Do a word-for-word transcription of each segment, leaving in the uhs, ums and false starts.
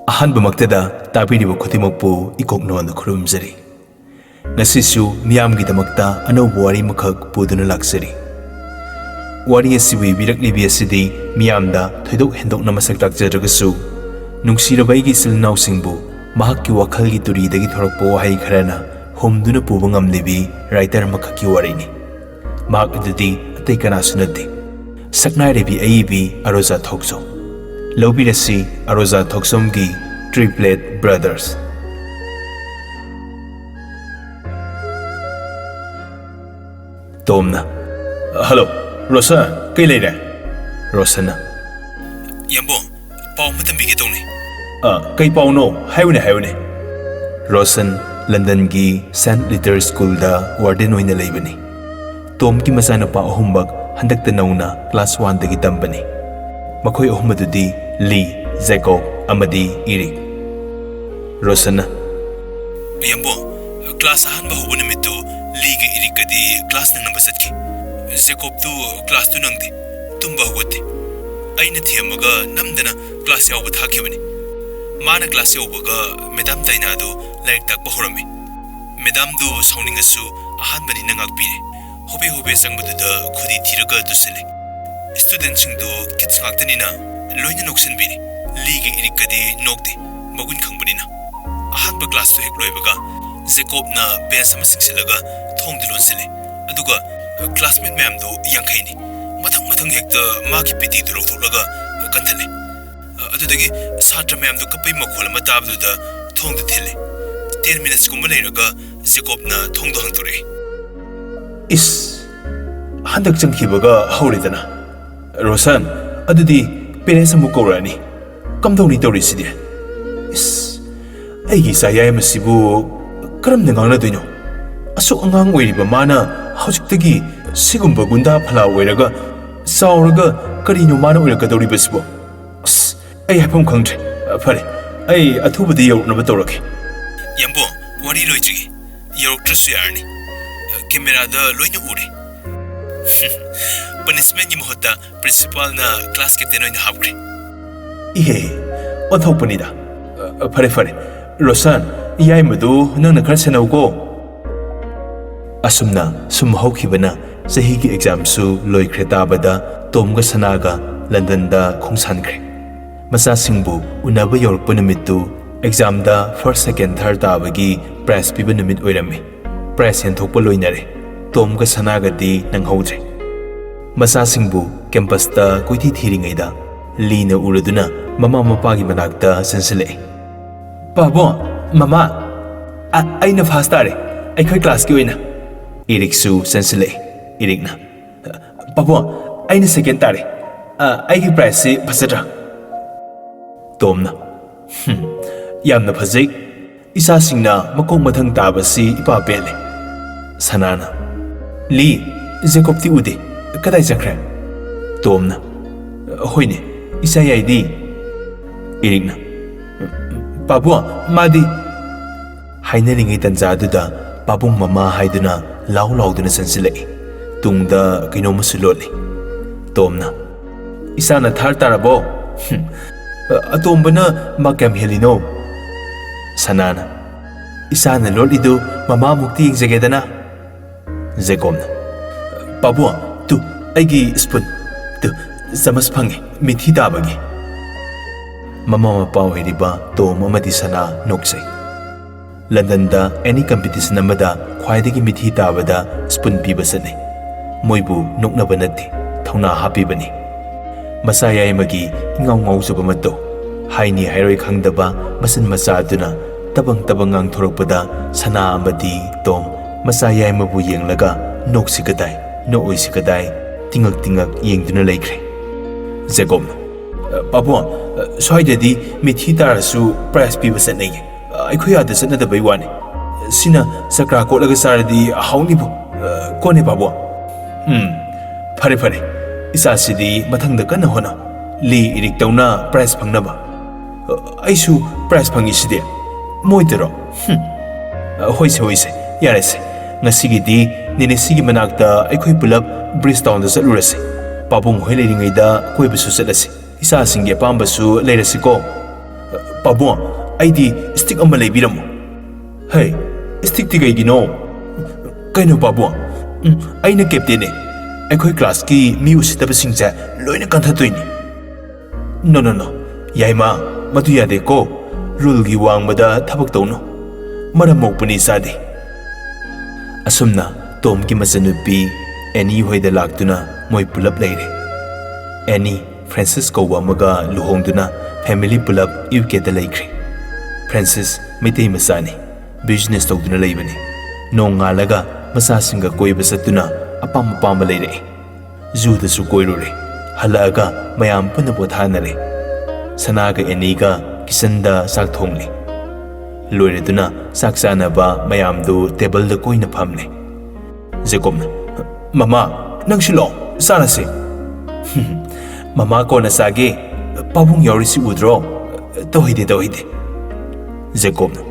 ꯑꯍꯥꯟꯕꯃꯛꯇꯗ ꯇꯥꯕꯤꯔꯤꯕ ꯈꯨꯗꯤꯡꯃꯛꯄꯨ ꯏꯀꯣꯛ ꯅꯣꯟꯅ ꯈꯨꯔꯨꯝꯖꯔꯤ꯫ ꯉꯁꯤꯁꯨ ꯃꯤꯌꯥꯝꯒꯤꯗꯃꯛꯇ ꯑꯅꯧꯕ ꯋꯥꯔꯤ ꯑꯃꯈꯛ ꯄꯨꯗꯨꯅ ꯂꯥꯛꯆꯔꯤ꯫ ꯋꯥꯔꯤ ꯑꯁꯤꯕꯨ ꯏꯕꯤꯔꯛꯂꯤꯕꯤ ꯑꯁꯤꯗꯤ ꯃꯤꯌꯥꯝꯗ ꯊꯣꯏꯗꯣꯛ ꯍꯦꯟꯗꯣꯛꯅ ꯃꯁꯛ ꯇꯥꯛꯆꯗ꯭ꯔꯒꯁꯨ, ꯅꯨꯡꯁꯤꯔꯕ ꯑꯩꯒꯤ ꯏꯆꯤꯜ ꯏꯅꯥꯎꯁꯤꯡꯕꯨ ꯃꯍꯥꯛꯀꯤ ꯋꯥꯈꯜꯒꯤ ꯇꯨꯔꯤꯗꯒꯤ ꯊꯣꯔꯛꯄ ꯋꯥꯍꯩ ꯈꯔꯅ ꯍꯨꯝꯗꯨꯅ ꯄꯨꯕ ꯉꯝꯂꯤꯕꯤ writer ꯑꯃꯈꯛꯀꯤ ꯋꯥꯔꯤꯅꯤ꯫ ꯃꯍꯥꯛ ꯑꯗꯨꯗꯤ ꯑꯇꯩ ꯀꯅꯥꯁꯨ ꯅꯠꯇꯦ, ꯁꯛꯅꯥꯏꯔꯕꯤ ꯑꯏꯕꯤ ꯑꯔꯣꯖꯥ ꯊꯣꯛꯆꯣꯝ꯫ ꯂꯧꯕꯤꯔꯁꯤ ꯑꯔꯣꯖꯥ ꯊꯣꯛꯆꯣꯝꯒꯤ Triplet Brothers꯫ ꯇꯣꯝꯅ, "ꯍꯜꯂꯣ, ꯔꯣꯁꯟ, ꯀꯩ ꯂꯩꯔꯦ?" ꯔꯣꯁꯟꯅ, "ꯌꯥꯝꯕꯣ, ꯄꯥꯎ ꯑꯃ ꯇꯝꯕꯤꯒꯦ ꯇꯧꯅꯤ꯫" "ꯑ, ꯀꯩ ꯄꯥꯎꯅꯣ? ꯍꯥꯏꯌꯨꯅꯦ, ꯍꯥꯏꯌꯨꯅꯦ꯫" ꯔꯣꯁꯟ ꯂꯟꯗꯟꯒꯤ Saint Leader Schoolꯗ warden ꯑꯣꯏꯅ ꯂꯩꯕꯅꯤ꯫ ꯇꯣꯝꯒꯤ ꯃꯆꯥꯅꯨꯄꯥ ꯑꯍꯨꯝꯃꯛ ꯍꯟꯗꯛꯇ ꯅꯧꯅ class oneꯗꯒꯤ ꯇꯝꯕꯅꯤ꯫ ꯃꯈꯣꯏ ꯑꯍꯨꯝ ꯑꯗꯨꯗꯤ ꯂꯤ, ꯖꯦꯀꯣꯕ ꯑꯃꯗꯤ ꯏꯔꯤꯛ꯫ ꯔꯣꯁꯟꯅ, "ꯌꯥꯝꯕꯣ, class ꯑꯍꯥꯟꯕ ꯍꯧꯕ ꯅꯨꯃꯤꯠꯇꯨ ꯂꯤꯒ ꯏꯔꯤꯛꯀꯗꯤ class ꯅꯪꯅꯕ ꯆꯠꯈꯤ꯫ ꯖꯦꯀꯣꯕꯇꯨ classꯇꯨ ꯅꯪꯗꯦ, ꯇꯨꯝꯕ ꯍꯧꯒꯠꯇꯦ꯫ ꯑꯩꯅ ꯊꯦꯝꯃꯒ ꯅꯝꯗꯅ class ꯌꯥꯎꯕ ꯊꯥꯈꯤꯕꯅꯤ꯫ ꯃꯥꯅ class ꯌꯧꯕꯒ ꯃꯦꯗꯥꯝ ꯗꯥꯏꯅꯥꯗꯨ ꯂꯥꯏꯔꯤꯛ ꯇꯥꯛꯄ ꯍꯧꯔꯝꯃꯤ꯫ ꯃꯦꯗꯥꯝꯗꯨ ꯁꯥꯎꯅꯤꯡꯉꯁꯨ ꯑꯍꯥꯟꯕꯅꯤꯅ ꯉꯥꯛꯄꯤꯔꯦ꯫ ꯍꯣꯕꯦ ꯍꯣꯕꯦ ꯆꯪꯕꯗꯨꯗ ꯈꯨꯗꯤ ꯊꯤꯔꯒ ꯇꯨꯁꯤꯜꯂꯦ꯫ Studentꯁꯤꯡꯗꯨ kids ꯉꯥꯛꯇꯅꯤꯅ ꯂꯣꯏꯅ ꯅꯣꯛꯁꯤꯟꯕꯤꯔꯦ꯫ ꯂꯤꯒ ꯏꯔꯤꯛꯀꯗꯤ ꯅꯣꯛꯇꯦ, ꯃꯒꯨꯟ ꯈꯪꯕꯅꯤꯅ꯫" ꯑꯍꯥꯟꯕ classꯇꯨ ꯍꯦꯛ ꯂꯣꯏꯕꯒ ꯖꯦꯀꯣꯕꯅ bench ꯑꯃ ꯆꯤꯡꯁꯤꯜꯂꯒ ꯊꯣꯡꯗꯨ ꯂꯣꯟꯁꯤꯜꯂꯦ꯫ ꯑꯗꯨꯒ classmate ꯃꯌꯥꯝꯗꯨ ꯌꯥꯡꯈꯩꯅꯤ꯫ ꯃꯊꯪ ꯃꯊꯪ ꯍꯦꯛꯇ ꯃꯥꯒꯤ ꯄꯦꯇꯤꯗꯨ ꯂꯧꯊꯣꯛꯂꯒ ꯀꯟꯊꯠꯂꯦ꯫ ꯑꯗꯨꯗꯒꯤ ꯁꯥꯇ꯭ꯔ ꯃꯌꯥꯝꯗꯨ ꯀꯞꯄꯩ ꯃꯈꯣꯜ ꯑꯃ ꯇꯥꯕꯗꯨꯗ ꯊꯣꯡꯗꯨ ꯊꯤꯜꯂꯦ꯫ Ten minutesꯀꯨꯝꯕ ꯂꯩꯔꯒ ꯖꯦꯀꯣꯕꯅ ꯊꯣꯡꯗꯨ ꯍꯥꯡꯗꯣꯔꯛꯑꯦ꯫ "ꯏꯁ, ꯍꯟꯗꯛ ꯆꯪꯈꯤꯕꯒ ꯍꯧꯔꯦꯗꯅ꯫ ꯔꯣꯁꯟ, ꯑꯗꯨꯗꯤ parents ꯑꯃꯨꯛ ꯀꯧꯔꯛꯑꯅꯤ꯫ ꯀꯝꯗꯧꯅꯤ ꯇꯧꯔꯤꯁꯤꯗꯤ? ꯏꯁ, ꯑꯩꯒꯤ ꯏꯆꯥ ꯌꯥꯏꯃꯁꯤꯕꯨ ꯀꯔꯝꯅ ꯉꯥꯡꯅꯗꯣꯏꯅꯣ? ꯑꯁꯨꯛ ꯑꯉꯥꯡ ꯑꯣꯏꯔꯤꯕ ꯃꯥꯅ ꯍꯧꯖꯤꯛꯇꯒꯤ ꯁꯤꯒꯨꯝꯕ ꯒꯨꯟꯗꯥ ꯐꯂꯥ ꯑꯣꯏꯔꯒ, ꯆꯥꯎꯔꯒ ꯀꯔꯤꯅꯣ ꯃꯥꯅ ꯑꯣꯏꯔꯛꯀꯗꯧꯔꯤꯕꯁꯤꯕꯣ? ꯑꯁ, ꯑꯩ ꯍꯥꯏꯐꯝ ꯈꯪꯗ꯭ꯔꯦ꯫ ꯐꯔꯦ, ꯑꯩ ꯑꯊꯨꯕꯗ ꯌꯧꯔꯛꯅꯕ ꯇꯧꯔꯒꯦ꯫" "ꯌꯥꯝꯕꯣ, ꯋꯥꯔꯤ ꯂꯣꯏꯗ꯭ꯔꯤ꯫ ꯌꯧꯔꯛꯇ꯭ꯔꯁꯨ ꯌꯥꯔꯅꯤ꯫ Cameraꯗ ꯂꯣꯏꯅ ꯎꯔꯦ꯫" ꯄꯟ ꯃꯦꯅꯦꯖꯃꯦꯟꯒꯤ ꯃꯍꯨꯠꯇ ꯄ꯭ꯔꯤꯟꯁꯤꯄꯥꯜꯅ ꯀ꯭ꯂꯥꯁ ꯀꯦꯞꯇꯦꯟ ꯑꯣꯏꯅ ꯍꯥꯞꯈ꯭ꯔꯦ꯫ ꯏꯍꯦ, ꯑꯣꯟꯊꯣꯛꯄꯅꯤꯗ꯫ ꯑ, ꯐꯔꯦ, ꯐꯔꯦ꯫ ꯔꯣꯁꯟ, ꯌꯥꯏꯃꯗꯨ ꯅꯪꯅ ꯈꯔ ꯁꯦꯟꯅꯧꯀꯣ꯫ ꯑꯁꯨꯝꯅ ꯁꯨꯝ ꯍꯧꯈꯤꯕꯅ ꯆꯍꯤꯒꯤ ꯑꯦꯛꯖꯥꯝꯁꯨ ꯂꯣꯏꯈ꯭ꯔꯦ ꯇꯥꯕꯗ ꯇꯣꯝꯒ ꯁꯅꯥꯒ ꯂꯟꯗꯟꯗ ꯈꯣꯡꯁꯥꯟꯈ꯭ꯔꯦ꯫ ꯃꯆꯥꯁꯤꯡꯕꯨ ꯎꯅꯕ ꯌꯧꯔꯛꯄ ꯅꯨꯃꯤꯠꯇꯨ ꯑꯦꯛꯖꯥꯝꯗ ꯐꯥꯔꯁ, ꯁꯦꯀꯦꯟ, ꯊꯥꯔꯠ ꯇꯥꯕꯒꯤ ꯄ꯭ꯔꯥꯏꯖ ꯄꯤꯕ ꯅꯨꯃꯤꯠ ꯑꯣꯏꯔꯝꯃꯤ꯫ ꯄ꯭ꯔꯥꯏꯖ ꯌꯦꯟꯊꯣꯛꯄ ꯂꯣꯏꯅꯔꯦ꯫ ꯇꯣꯝꯒ ꯁꯅꯥꯒꯗꯤ ꯅꯪꯍꯧꯗ꯭ꯔꯦ꯫ ꯃꯆꯥꯁꯤꯡꯕꯨ ꯀꯦꯝꯄꯁꯇ ꯀꯣꯏꯊꯤ ꯊꯤꯔꯤꯉꯩꯗ ꯂꯤꯅ ꯎꯔꯗꯨꯅ ꯃꯃꯥ ꯃꯄꯥꯒꯤ ꯃꯅꯥꯛꯇ ꯆꯪꯁꯤꯜꯂꯛꯏ꯫ "ꯄꯥꯕꯨꯡ, ꯃꯃꯥ, ꯑ-, ꯑꯩꯅ ꯐꯥꯔꯁ ꯇꯥꯔꯦ, ꯑꯩꯈꯣꯏ ꯀ꯭ꯂꯥꯁꯀꯤ ꯑꯣꯏꯅ꯫" ꯏꯔꯤꯛꯁꯨ ꯆꯪꯁꯤꯜꯂꯛꯏ꯫ ꯏꯔꯤꯛꯅ, "ꯄꯥꯕꯨꯡ, ꯑꯩꯅ ꯁꯦꯀꯦꯟ ꯇꯥꯔꯦ꯫ ꯑ, ꯑꯩꯒꯤ ꯄ꯭ꯔꯥꯏꯖꯁꯤ ꯐꯖꯗ꯭ꯔꯥ?" ꯇꯣꯝꯅ, "ꯍꯨꯝ, ꯌꯥꯝꯅ ꯐꯖꯩ꯫ ꯏꯆꯥꯁꯤꯡꯅ ꯃꯀꯣꯛ ꯃꯊꯪ ꯇꯥꯕꯁꯤ ꯏꯄꯥ ꯄꯦꯜꯂꯦ꯫" ꯁꯅꯥꯅ, "ꯂꯤ, ꯖꯦꯀꯣꯕꯇꯤ ꯎꯗꯦ꯫ ꯀꯗꯥꯏ ꯆꯠꯈ꯭ꯔꯦ?" ꯇꯣꯝꯅ, "ꯍꯣꯏꯅꯦ, ꯏꯆꯥ ꯌꯥꯏꯗꯤ꯫" ꯏꯔꯤꯛꯅ, "ꯄꯥꯕꯨꯡ, ꯃꯥꯗꯤ?" ꯍꯥꯏꯅꯔꯤꯉꯩ ꯇꯟꯖꯥꯗꯨꯗ ꯄꯥꯕꯨꯡ ꯃꯃꯥ ꯍꯥꯏꯗꯨꯅ ꯂꯥꯎ ꯂꯥꯎꯗꯨꯅ ꯆꯪꯁꯤꯜꯂꯛꯏ꯫ ꯇꯨꯡꯗ ꯀꯩꯅꯣꯝꯃꯁꯨ ꯂꯣꯠꯂꯤ꯫ ꯇꯣꯝꯅ, "ꯏꯆꯥꯅ ꯊꯥꯔ ꯇꯥꯔꯕꯣ?" "ꯍꯨꯝ, ꯑꯇꯣꯝꯕꯅ ꯃꯥ ꯀꯌꯥꯝ ꯍꯦꯜꯂꯤꯅꯣ?" ꯁꯅꯥꯅ, "ꯏꯆꯥꯅ ꯂꯣꯠꯂꯤꯗꯨ ꯃꯃꯥꯃꯨꯛꯇꯤ ꯌꯦꯡꯖꯒꯦꯗꯅ꯫" ꯖꯦꯀꯣꯕꯅ, "ꯄꯥꯕꯨꯡ, ꯇꯨ, ꯑꯩꯒꯤ ꯁ꯭ꯄꯨꯟ, ꯇꯨ, ꯆꯃꯁ ꯐꯪꯉꯦ, ꯃꯤꯊꯤ ꯇꯥꯕꯒꯤ꯫" ꯃꯃꯥ ꯃꯄꯥ ꯑꯣꯏꯔꯤꯕ ꯇꯣꯝ ꯑꯃꯗꯤ ꯁꯅꯥ ꯅꯣꯛꯆꯩ꯫ ꯂꯟꯗꯟꯗ ꯑꯦꯅꯤ ꯀꯝꯄꯤꯇꯤꯁꯟ ꯑꯃꯗ ꯈ꯭ꯋꯥꯏꯗꯒꯤ ꯃꯤꯊꯤ ꯇꯥꯕꯗ ꯁ꯭ꯄꯨꯟ ꯄꯤꯕ ꯆꯠꯅꯩ꯫ ꯃꯣꯏꯕꯨ ꯅꯣꯛꯅꯕ ꯅꯠꯇꯦ, ꯊꯧꯅꯥ ꯍꯥꯞꯄꯤꯕꯅꯤ꯫ ꯃꯆꯥ ꯌꯥꯏꯃꯒꯤ ꯏꯉꯥꯎ ꯉꯥꯎꯖꯕ ꯃꯇꯧ, ꯍꯥꯏꯅꯤ ꯍꯥꯏꯔꯣꯏ ꯈꯪꯗꯕ ꯃꯆꯤꯟ ꯃꯆꯥ ꯑꯗꯨꯅ ꯇꯕꯪ ꯇꯕꯪ ꯉꯥꯡꯊꯣꯔꯛꯄꯗ ꯁꯅꯥ ꯑꯃꯗꯤ ꯇꯣꯝ ꯃꯆꯥ ꯌꯥꯏꯃꯕꯨ ꯌꯦꯡꯂꯒ ꯅꯣꯛꯁꯤ ꯀꯗꯥꯏ, ꯅꯣꯛꯑꯣꯏꯁꯤ ꯀꯗꯥꯏ, ꯇꯤꯡꯉꯛ ꯇꯤꯡꯉꯛ ꯌꯦꯡꯗꯨꯅ ꯂꯩꯈ꯭ꯔꯦ꯫ ꯖꯦꯀꯣꯕꯅ, "ꯄꯥꯕꯨꯡ, ꯁ꯭ꯋꯥꯏꯗꯗꯤ ꯃꯤꯊꯤ ꯇꯥꯔꯁꯨ ꯄ꯭ꯔꯥꯏꯖ ꯄꯤꯕ ꯆꯠꯅꯩꯌꯦ꯫ ꯑꯩꯈꯣꯏ ꯑꯥꯗ ꯆꯠꯅꯗꯕꯩ ꯋꯥꯅꯤ꯫ ꯁꯤꯅ ꯆꯀ꯭ꯔꯥ ꯀꯣꯠꯂꯒ ꯆꯥꯔꯗꯤ ꯍꯥꯎꯅꯤꯕꯨ꯫ ꯀꯣꯟꯅꯦ ꯄꯥꯕꯨꯡ꯫" "ꯎꯝ, ꯐꯔꯦ, ꯐꯔꯦ꯫ ꯏꯆꯥꯁꯤꯗꯤ ꯃꯊꯪꯗ ꯀꯟꯅ ꯍꯣꯠꯅꯧ꯫ ꯂꯤ ꯏꯔꯤꯛꯇꯧꯅ ꯄ꯭ꯔꯥꯏꯖ ꯐꯪꯅꯕ꯫ ꯑꯩꯁꯨ ꯄ꯭ꯔꯥꯏꯖ ꯐꯪꯉꯤꯁꯤꯗꯤ꯫ ꯃꯣꯏꯗꯔꯣ? ꯍꯨꯝ꯫ ꯍꯣꯏꯁꯦ, ꯍꯣꯏꯁꯦ, ꯌꯥꯔꯦꯁꯦ꯫ ꯉꯁꯤꯒꯤꯗꯤ ꯅꯦꯅꯦꯁꯤꯒꯤ ꯃꯅꯥꯛꯇ ꯑꯩꯈꯣꯏ ꯄꯨꯂꯞ ꯕ꯭ꯔꯤꯖ ꯇꯥꯎꯟꯗ ꯆꯠꯂꯨꯔꯁꯦ꯫ ꯄꯥꯕꯨꯡ ꯍꯣꯏ ꯂꯩꯔꯤꯉꯩꯗ ꯀꯣꯏꯕꯁꯨ ꯆꯠꯂꯁꯤ, ꯏꯆꯥꯁꯤꯡꯒꯤ ꯑꯄꯥꯝꯕꯁꯨ ꯂꯩꯔꯁꯤꯀꯣ꯫ ꯄꯥꯕꯨꯡ, ꯑꯩꯗꯤ ꯁ꯭ꯇꯤꯛ ꯑꯃ ꯂꯩꯕꯤꯔꯝꯃꯨ꯫ ꯍꯩ, ꯁ꯭ꯇꯤꯛꯇꯤ ꯀꯩꯒꯤꯅꯣ? ꯀꯩꯅꯣ ꯄꯥꯕꯨꯡ? ꯎꯝ, ꯑꯩꯅ ꯀꯦꯞꯇꯦꯟꯅꯦ꯫ ꯑꯩꯈꯣꯏ ꯀ꯭ꯂꯥꯁꯀꯤ ꯃꯤ ꯎꯁꯤꯠꯇꯕꯁꯤꯡꯁꯦ ꯂꯣꯏꯅ ꯀꯟꯊꯠꯇꯣꯏꯅꯤ꯫ ꯅꯣ, ꯅꯣ, ꯅꯣ꯫ ꯌꯥꯏꯃ, ꯃꯗꯨ ꯌꯥꯗꯦꯀꯣ꯫ ꯔꯨꯜꯒꯤ ꯋꯥꯡꯃꯗ ꯊꯕꯛ ꯇꯧꯅꯨ꯫ ꯃꯔꯝ ꯃꯣꯛꯄꯅꯤ ꯆꯥꯗꯦ꯫ ꯑꯁꯨꯝꯅ ꯇꯣꯝꯒꯤ ꯃꯆꯟꯅꯨꯄꯤ ꯑꯦꯅꯤ ꯍꯣꯏꯗ ꯂꯥꯛꯇꯨꯅ ꯃꯣꯏ ꯄꯨꯂꯞ ꯂꯩꯔꯦ꯫ ꯑꯦꯅꯤ, ꯐ꯭ꯔꯦꯟꯁꯤꯁ ꯀꯧꯕ ꯑꯃꯒ ꯂꯨꯍꯣꯡꯗꯨꯅ ꯐꯦꯃꯤꯂꯤ ꯄꯨꯂꯞ ꯌꯨ ꯀꯦꯗ ꯂꯩꯈ꯭ꯔꯦ꯫ ꯐ꯭ꯔꯦꯟꯁꯤꯁ ꯃꯩꯇꯩ ꯃꯆꯥꯅꯤ, ꯕꯤꯖꯤꯅꯦꯁ ꯇꯧꯗꯨꯅ ꯂꯩꯕꯅꯤ꯫ ꯅꯣꯡꯉꯥꯜꯂꯒ ꯃꯆꯥꯁꯤꯡꯒ ꯀꯣꯏꯕ ꯆꯠꯇꯨꯅ ꯑꯄꯥꯝ ꯑꯄꯥꯝꯕ ꯂꯩꯔꯛꯏ꯫ ꯖꯨꯗꯁꯨ ꯀꯣꯏꯔꯨꯔꯦ꯫ ꯍꯜꯂꯛꯑꯒ ꯃꯌꯥꯝ ꯄꯨꯟꯅ ꯄꯣꯊꯥꯅꯔꯦ꯫ ꯁꯅꯥꯒ ꯑꯦꯅꯤꯒ ꯀꯤꯆꯟꯗ ꯆꯥꯛ ꯊꯣꯡꯂꯤ꯫ ꯂꯣꯏꯔꯗꯨꯅ ꯆꯥꯛ ꯆꯥꯅꯕ ꯃꯌꯥꯝꯗꯨ ꯇꯦꯕꯜꯗ ꯀꯣꯏꯅ ꯐꯝꯂꯦ꯫ ꯖꯦꯀꯣꯕꯅ, "ꯃꯃꯥ, ꯅꯪꯁꯨ ꯂꯥꯛꯑꯣ, ꯆꯥꯔꯁꯦ꯫" "ꯃꯃꯥ ꯀꯣꯟꯅ ꯆꯥꯒꯦ, ꯄꯥꯕꯨꯡ ꯌꯥꯎꯔꯤꯁꯤ ꯎꯗ꯭ꯔꯣ? ꯇꯧꯍꯩꯗꯦ, ꯇꯧꯍꯩꯗꯦ꯫" ꯖꯦꯀꯣꯕꯅ,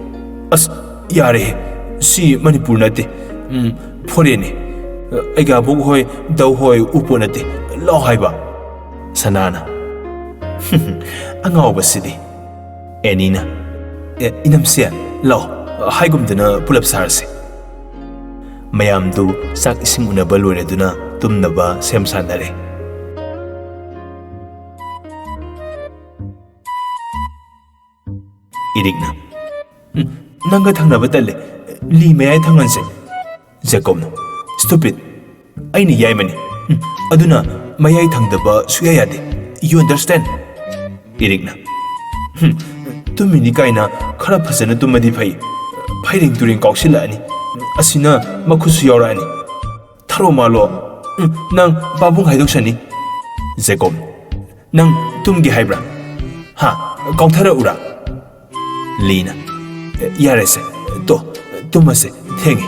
"ꯑꯁ, ꯌꯥꯔꯦꯍꯦ, ꯁꯤ ꯃꯅꯤꯄꯨꯔ ꯅꯠꯇꯦ, ꯎꯝ, ꯐꯣꯔꯦꯟꯅꯤ꯫ ꯑꯩꯒ ꯑꯕꯣꯛ ꯍꯣꯏ, ꯗꯧ ꯍꯣꯏ ꯎꯄꯣꯠ ꯅꯠꯇꯦ, ꯂꯥꯛꯑꯣ ꯍꯥꯏꯕ꯫" ꯁꯅꯥꯅ, "ꯑꯉꯥꯎꯕꯁꯤꯗꯤ꯫" ꯑꯦꯅꯤꯅ, "ꯑꯦ, ꯏꯅꯝꯁꯦ, ꯂꯥꯛꯑꯣ, ꯍꯥꯏꯒꯨꯝꯗꯅ ꯄꯨꯂꯞ ꯆꯥꯔꯁꯦ꯫" ꯃꯌꯥꯝꯗꯨ ꯆꯥꯛ ꯏꯁꯤꯡ ꯎꯅꯕ ꯂꯣꯏꯔꯗꯨꯅ ꯇꯨꯝꯅꯕ ꯁꯦꯝ ꯁꯥꯅꯔꯦ꯫ ꯏꯔꯤꯛꯅ, "ꯎꯝ, ꯅꯪꯒ ꯊꯪꯅꯕ ꯇꯜꯂꯦ, ꯂꯤ ꯃꯌꯥꯏ ꯊꯪꯍꯟꯁꯦ꯫" ꯖꯦꯀꯣꯕꯅ, "Stupid, ꯑꯩꯅ ꯌꯥꯏꯃꯅꯤ, ꯎꯝ, ꯑꯗꯨꯅ ꯃꯌꯥꯏ ꯊꯪꯗꯕ ꯁꯨꯌꯥ ꯌꯥꯗꯦ, you understand?" ꯏꯔꯤꯛꯅ, "ꯍꯨꯝ, ꯇꯨꯝꯃꯤꯅꯤ ꯀꯥꯏꯅ ꯈꯔ ꯐꯖꯅ ꯇꯨꯝꯃꯗꯤ ꯐꯩ, ꯐꯩꯔꯦꯡ ꯇꯨꯔꯦꯡ ꯀꯥꯎꯁꯤꯜꯂꯛꯑꯅꯤ, ꯑꯁꯤꯅ ꯃꯈꯨꯠꯁꯨ ꯌꯥꯎꯔꯛꯑꯅꯤ꯫ ꯊꯔꯣ ꯃꯥꯜꯂꯣ, ꯎꯝ, ꯅꯪ ꯄꯥꯕꯨꯡ ꯍꯥꯏꯗꯣꯛꯁꯅꯤ꯫" ꯖꯦꯀꯣꯕ, "ꯅꯪ ꯇꯨꯝꯒꯦ ꯍꯥꯏꯕ꯭ꯔꯥ? ꯍꯥ? ꯀꯥꯎꯊꯔꯛꯎꯔꯥ?" ꯂꯤꯅ, "ꯌꯥꯔꯦꯁꯦ, ꯇꯣ, ꯇꯨꯝꯃꯁꯦ, ꯊꯦꯡꯉꯦ꯫"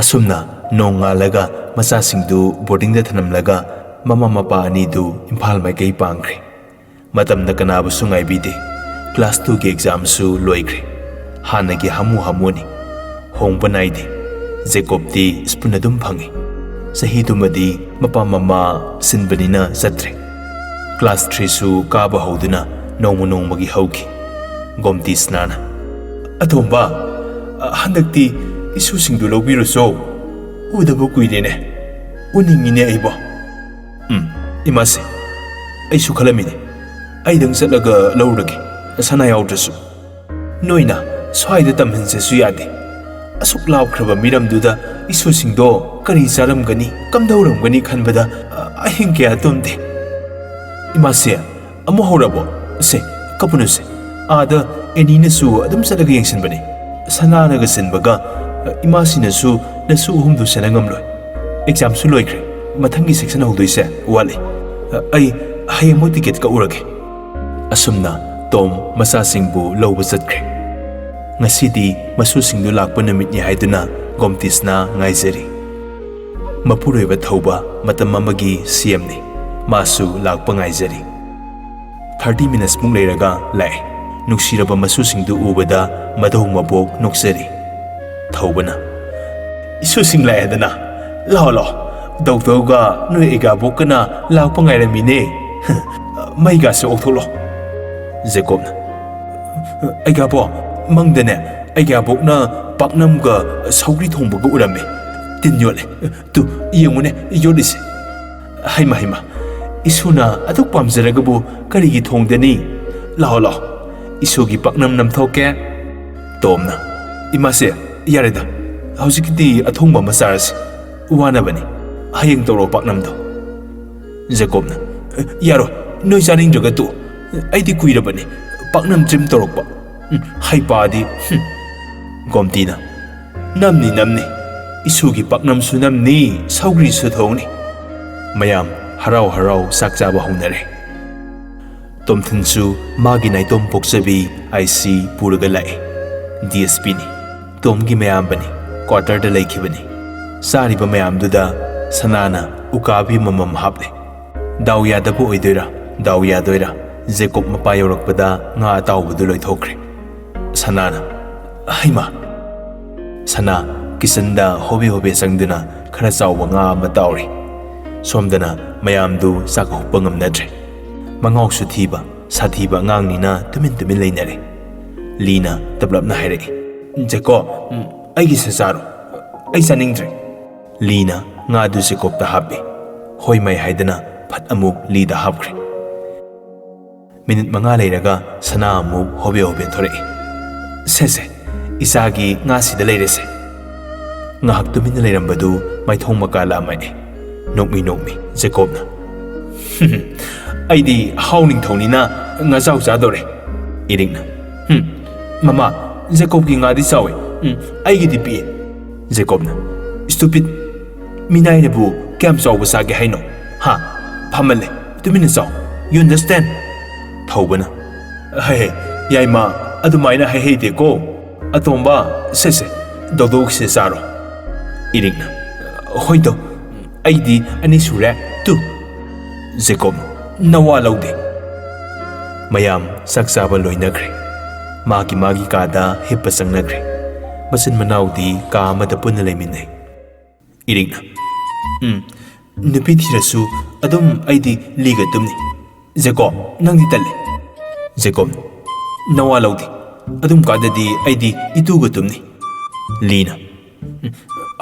ꯑꯁꯨꯝꯅ ꯅꯣꯡꯉꯥꯜꯂꯒ ꯃꯆꯥꯁꯤꯡꯗꯨ ꯕꯣꯔꯗꯤꯡꯗ ꯊꯅꯝꯂꯒ ꯃꯃꯥ ꯃꯄꯥ ꯑꯅꯤꯗꯨ ꯏꯝꯐꯥꯜ ꯃꯥꯏꯀꯩ ꯄꯥꯡꯈ꯭ꯔꯦ꯫ ꯃꯇꯝꯅ ꯀꯅꯥꯕꯨꯁꯨ ꯉꯥꯏꯕꯤꯗꯦ꯫ ꯀ꯭ꯂꯥꯁ ꯇꯨꯒꯤ ꯑꯦꯛꯖꯥꯝꯁꯨ ꯂꯣꯏꯈ꯭ꯔꯦ꯫ ꯍꯥꯟꯅꯒꯤ ꯍꯥꯃꯨ ꯍꯥꯃꯨꯅꯤ꯫ ꯍꯣꯡꯕ ꯅꯥꯏꯗꯦ꯫ ꯖꯦꯀꯣꯕꯇꯤ ꯁ꯭ꯄꯨꯟ ꯑꯗꯨꯝ ꯐꯪꯏ꯫ ꯆꯍꯤꯗꯨꯃꯗꯤ ꯃꯄꯥ ꯃꯃꯥ ꯁꯤꯟꯕꯅꯤꯅ ꯆꯠꯇ꯭ꯔꯦ꯫ ꯀ꯭ꯂꯥꯁ ꯊ꯭ꯔꯤꯁꯨ ꯀꯥꯕ ꯍꯧꯗꯨꯅ ꯅꯣꯡꯃ ꯅꯣꯡꯃꯒꯤ ꯍꯧꯈꯤ꯫ ꯒꯣꯝꯇꯤ ꯁꯅꯥꯅ, "ꯑꯇꯣꯝꯕ, ꯍꯟꯗꯛꯇꯤ ꯏꯁꯨꯁꯤꯡꯗꯨ ꯂꯧꯕꯤꯔꯨꯆꯣ꯫ ꯎꯗꯕ ꯀꯨꯏꯔꯦꯅꯦ꯫ ꯎꯅꯤꯡꯉꯤꯅꯦ ꯑꯩꯕꯣ꯫" "ꯎꯝ, ꯏꯃꯥꯁꯦ, ꯑꯩꯁꯨ ꯈꯜꯂꯝꯃꯤꯅꯦ꯫ ꯑꯩꯗꯪ ꯆꯠꯂꯒ ꯂꯧꯔꯒꯦ, ꯁꯅꯥ ꯌꯥꯎꯗ꯭ꯔꯁꯨ꯫ ꯅꯣꯏꯅ ꯁ꯭ꯋꯥꯏꯗ ꯇꯝꯍꯟꯁꯦꯁꯨ ꯌꯥꯗꯦ꯫ ꯑꯁꯨꯛ ꯂꯥꯞꯈ꯭ꯔꯕ ꯃꯤꯔꯝꯗꯨꯗ ꯏꯁꯨꯁꯤꯡꯗꯣ ꯀꯔꯤ ꯆꯥꯔꯝꯒꯅꯤ, ꯀꯝꯗꯧꯔꯝꯒꯅꯤ ꯈꯟꯕꯗ, ꯑ, ꯑꯍꯤꯡ ꯀꯌꯥ ꯇꯨꯝꯗꯦ꯫" "ꯏꯃꯥꯁꯦ, ꯑꯃꯨꯛ ꯍꯧꯔꯕꯣ? ꯁꯦ, ꯀꯞꯄꯨꯅꯨꯁꯦ꯫ ꯑꯥꯗ ꯑꯦꯅꯤꯅꯁꯨ ꯑꯗꯨꯝ ꯆꯠꯂꯒ ꯌꯦꯡꯁꯤꯟꯕꯅꯦ꯫ ꯁꯅꯥꯅꯒ ꯆꯤꯟꯕꯒ, ꯑ, ꯏꯃꯥꯁꯤꯅꯁꯨ ꯅꯁꯨ ꯑꯍꯨꯝꯗꯨ ꯁꯦꯟꯅ ꯉꯝꯂꯣꯏ꯫ ꯑꯦꯛꯖꯥꯝꯁꯨ ꯂꯣꯏꯈ꯭ꯔꯦ꯫ ꯃꯊꯪꯒꯤ ꯁꯦꯛꯁꯟ ꯍꯧꯗꯣꯏꯁꯦ ꯋꯥꯠꯂꯤ꯫ ꯑ, ꯑꯩ ꯍꯌꯦꯡꯃꯛ ꯇꯤꯀꯦꯠ ꯀꯛꯎꯔꯒꯦ꯫" ꯑꯁꯨꯝꯅ ꯇꯣꯝ ꯃꯆꯥꯁꯤꯡꯕꯨ ꯂꯧꯕ ꯆꯠꯈ꯭ꯔꯦ꯫ ꯉꯁꯤꯗꯤ ꯃꯁꯨꯁꯤꯡꯗꯨ ꯂꯥꯛꯄ ꯅꯨꯃꯤꯠꯅꯤ ꯍꯥꯏꯗꯨꯅ ꯒꯣꯝꯇꯤꯁꯅ ꯉꯥꯏꯖꯔꯤ꯫ ꯃꯄꯨꯔꯣꯏꯕ ꯊꯧꯕ ꯃꯇꯝ ꯑꯃꯒꯤ ꯁꯤ ꯑꯦꯝꯅꯤ꯫ ꯃꯥꯁꯨ ꯂꯥꯛꯄ ꯉꯥꯏꯖꯔꯤ꯫ ꯊꯥꯔꯇꯤ ꯃꯤꯅꯠꯁꯃꯨꯛ ꯂꯩꯔꯒ ꯂꯥꯛꯑꯦ꯫ ꯅꯨꯡꯁꯤꯔꯕ ꯃꯁꯨꯁꯤꯡꯗꯨ ꯎꯕꯗ ꯃꯙꯧ ꯃꯕꯣꯛ ꯅꯣꯛꯆꯔꯤ꯫ ꯊꯧꯕꯅ, "ꯏꯁꯨꯁꯤꯡ ꯂꯥꯛꯑꯦꯗꯅ꯫ ꯂꯥꯛꯑꯣ, ꯂꯥꯛꯑꯣ꯫ ꯗꯧꯗꯧꯒ ꯅꯣꯏ ꯑꯩꯒꯥꯕꯣꯛꯀꯅ ꯂꯥꯛꯄ ꯉꯥꯏꯔꯝꯃꯤꯅꯦ꯫ ꯃꯩꯒꯥꯁꯦ ꯑꯣꯛꯊꯣꯛꯂꯣ꯫" ꯖꯦꯀꯣꯕꯅ, "ꯑꯩꯒꯥꯕꯣꯛ, ꯃꯪꯗꯅꯦ ꯑꯩꯒꯥꯕꯣꯛꯅ ꯄꯥꯛꯅꯝꯒ ꯁꯧꯒ꯭ꯔꯤ ꯊꯣꯡꯕꯒ ꯎꯔꯝꯃꯦ꯫ ꯇꯤꯟ ꯌꯣꯠꯂꯦ꯫ ꯇꯨ, ꯌꯦꯡꯉꯨꯅꯦ, ꯌꯣꯠꯂꯤꯁꯦ꯫ ꯍꯩꯃ, ꯍꯩꯃ, ꯏꯁꯨꯅ ꯑꯗꯨꯛ ꯄꯥꯝꯖꯔꯒꯕꯨ ꯀꯔꯤꯒꯤ ꯊꯣꯡꯗꯅꯤ? ꯂꯥꯛꯑꯣ, ꯂꯥꯛꯑꯣ, ꯏꯁꯨꯒꯤ ꯄꯥꯛꯅꯝ ꯅꯝꯊꯣꯛꯀꯦ꯫" ꯇꯣꯝꯅ, "ꯏꯃꯥꯁꯦ, ꯌꯥꯔꯦꯗ, ꯍꯧꯖꯤꯛꯀꯤꯗꯤ ꯑꯊꯣꯡꯕ ꯑꯃ ꯆꯥꯔꯁꯤ꯫ ꯋꯥꯅꯕꯅꯤ, ꯍꯌꯦꯡ ꯇꯧꯔꯣ ꯄꯥꯛꯅꯝꯗꯣ꯫" ꯖꯦꯀꯣꯕꯅ, "ꯌꯥꯔꯣꯏ, ꯅꯣꯏ ꯆꯥꯅꯤꯡꯗ꯭ꯔꯒ ꯇꯣꯛꯑꯣ꯫ ꯑꯩꯗꯤ ꯀꯨꯏꯔꯕꯅꯤ ꯄꯥꯛꯅꯝ ꯇ꯭ꯔꯤꯝ ꯇꯧꯔꯛꯄ꯫ ꯎꯝ, ꯍꯩꯄꯥꯗꯤ, ꯍꯨꯝ꯫" ꯒꯣꯝꯇꯤꯅ, "ꯅꯝꯅꯤ, ꯅꯝꯅꯤ꯫ ꯏꯁꯨꯒꯤ ꯄꯥꯛꯅꯝꯁꯨ ꯅꯝꯅꯤ, ꯁꯧꯒ꯭ꯔꯤꯁꯨ ꯊꯣꯡꯅꯤ꯫" ꯃꯌꯥꯝ ꯍꯔꯥꯎ ꯍꯔꯥꯎ ꯆꯥꯛ ꯆꯥꯕ ꯍꯧꯅꯔꯦ꯫ ꯇꯣꯝꯊꯤꯟꯁꯨ ꯃꯥꯒꯤ ꯅꯥꯏꯇꯣꯝ ꯄꯣꯛꯆꯕꯤ ꯑꯥꯏ ꯁꯤ ꯄꯨꯔꯒ ꯂꯥꯛꯏ꯫ ꯗꯤ ꯑꯦꯁ ꯄꯤꯅꯤ꯫ ꯇꯣꯝꯒꯤ ꯃꯌꯥꯝꯕꯅꯤ꯫ ꯀ꯭ꯋꯥꯇꯔꯗ ꯂꯩꯈꯤꯕꯅꯤ꯫ ꯆꯥꯔꯤꯕ ꯃꯌꯥꯝꯗꯨꯗ ꯁꯅꯥꯅ ꯎꯀꯥꯕꯤ ꯑꯃꯃꯝ ꯍꯥꯞꯂꯦ꯫ ꯗꯥꯎ ꯌꯥꯗꯕ ꯑꯣꯏꯗꯣꯏꯔꯥ, ꯗꯥꯎ ꯌꯥꯗꯣꯏꯔꯥ, ꯖꯦꯀꯣꯕ ꯃꯄꯥ ꯌꯧꯔꯛꯄꯗ ꯉꯥ ꯑꯇꯥꯎꯕꯗꯨ ꯂꯣꯏꯊꯣꯛꯈ꯭ꯔꯦ꯫ ꯁꯅꯥꯅ, "ꯍꯩꯃꯥ!" ꯁꯅꯥ ꯀꯤꯆꯟꯗ ꯍꯣꯕꯦ ꯍꯣꯕꯦ ꯆꯪꯗꯨꯅ ꯈꯔ ꯆꯥꯎꯕ ꯉꯥ ꯑꯃ ꯇꯥꯎꯔꯤ꯫ ꯁꯣꯝꯗꯅ ꯃꯌꯥꯝꯗꯨ ꯆꯥꯛ ꯍꯨꯞꯄ ꯉꯝꯅꯗ꯭ꯔꯦ꯫ ꯃꯉꯥꯎꯁꯨ ꯊꯤꯕ, ꯁꯥꯊꯤꯕ ꯑꯉꯥꯡꯅꯤꯅ ꯇꯨꯃꯤꯟ ꯇꯨꯃꯤꯟ ꯂꯩꯅꯔꯦ꯫ ꯂꯤꯅ ꯇꯞꯂꯞꯅ ꯍꯥꯏꯔꯛꯏ, "ꯖꯦꯀꯣ, ꯎꯝ, ꯑꯩꯒꯤꯁꯦ ꯆꯥꯔꯣ꯫ ꯑꯩ ꯆꯥꯅꯤꯡꯗ꯭ꯔꯦ꯫" ꯂꯤꯅ ꯉꯥꯗꯨ ꯖꯦꯀꯣꯕꯇ ꯍꯥꯞꯄꯤ꯫ "ꯍꯣꯏ ꯃꯥꯏ" ꯍꯥꯏꯗꯅ ꯐꯠ ꯑꯃꯨꯛ ꯂꯤꯗ ꯍꯥꯞꯈ꯭ꯔꯦ꯫ ꯃꯤꯅꯤꯠ ꯃꯉꯥ ꯂꯩꯔꯒ ꯁꯅꯥ ꯑꯃꯨꯛ ꯍꯣꯕꯦ ꯍꯣꯕꯦ ꯊꯣꯔꯛꯏ꯫ "ꯁꯦ ꯁꯦ, ꯏꯆꯥꯒꯤ ꯉꯥꯁꯤꯗ ꯂꯩꯔꯦꯁꯦ꯫" ꯉꯥꯏꯍꯥꯛ ꯇꯨꯃꯤꯟꯅ ꯂꯩꯔꯝꯕꯗꯨ ꯃꯥꯏꯊꯣꯡ ꯃꯀꯥ ꯂꯥꯝꯃꯛꯑꯦ꯫ ꯅꯣꯛꯃꯤ ꯅꯣꯛꯃꯤ ꯖꯦꯀꯣꯕꯅ, "ꯑꯩꯗꯤ ꯍꯥꯎ ꯅꯤꯡꯊꯧꯅꯤꯅ ꯉꯥꯖꯥꯎ ꯆꯥꯗꯣꯔꯦ꯫" ꯏꯔꯤꯛꯅ, "ꯍꯨꯝ, ꯃꯃꯥ, ꯖꯦꯀꯣꯕꯀꯤ ꯉꯥꯗꯤ ꯆꯥꯎꯋꯦ꯫ ꯎꯝ, ꯑꯩꯒꯤꯗꯤ ꯄꯤꯛꯑꯦ꯫" ꯖꯦꯀꯣꯕꯅ, "Stupid! ꯃꯤꯅꯥꯏꯅꯕꯨ ꯀꯌꯥꯝ ꯆꯥꯎꯕ ꯆꯥꯒꯦ ꯍꯥꯏꯅꯣ? ꯍꯥ? ꯐꯝꯃꯜꯂꯦ꯫ ꯇꯨꯃꯤꯟꯅ ꯆꯥꯎ꯫ You understand?" ꯊꯧꯕꯅ, "ꯍꯦ ꯍꯦ, ꯌꯥꯏꯃ, ꯑꯗꯨꯃꯥꯏꯅ ꯍꯥꯏꯍꯩꯗꯦꯀꯣ꯫ ꯑꯇꯣꯝꯕ, ꯁꯦ ꯁꯦ, ꯗꯧꯗꯧꯁꯦ ꯆꯥꯔꯣ꯫" ꯏꯔꯤꯛꯅ, "ꯍꯣꯏꯗꯣ, ꯑꯩꯗꯤ ꯑꯅꯤ ꯁꯨꯔꯦ, ꯇꯨ꯫" ꯖꯦꯀꯣꯕ, "ꯅꯋꯥ ꯂꯧꯗꯦ꯫" ꯃꯌꯥꯝ ꯆꯥꯛ ꯆꯥꯕ ꯂꯣꯏꯅꯈ꯭ꯔꯦ꯫ ꯃꯥꯒꯤ ꯃꯥꯒꯤ ꯀꯥꯗ ꯍꯤꯞꯄ ꯆꯪꯅꯈ꯭ꯔꯦ꯫ ꯃꯆꯤꯟ ꯃꯅꯥꯎꯗꯤ ꯀꯥ ꯑꯃꯗ ꯄꯨꯟꯅ ꯂꯩꯃꯤꯟꯅꯩ꯫ ꯏꯔꯤꯛꯅ, "ꯎꯝ, ꯅꯨꯄꯤ ꯊꯤꯔꯁꯨ ꯑꯗꯨꯝ ꯑꯩꯗꯤ ꯂꯤꯒ ꯇꯨꯝꯅꯤ꯫" ꯖꯦꯀꯣꯕ, "ꯅꯪꯗꯤ ꯇꯜꯂꯦ꯫" ꯖꯦꯀꯣꯕ, "ꯅꯋꯥ ꯂꯧꯗꯦ꯫ ꯑꯗꯨꯝ ꯀꯥꯟꯗꯗꯤ ꯑꯩꯗꯤ ꯏꯇꯨꯒ ꯇꯨꯝꯅꯤ꯫" ꯂꯤꯅ, "ꯎꯝ,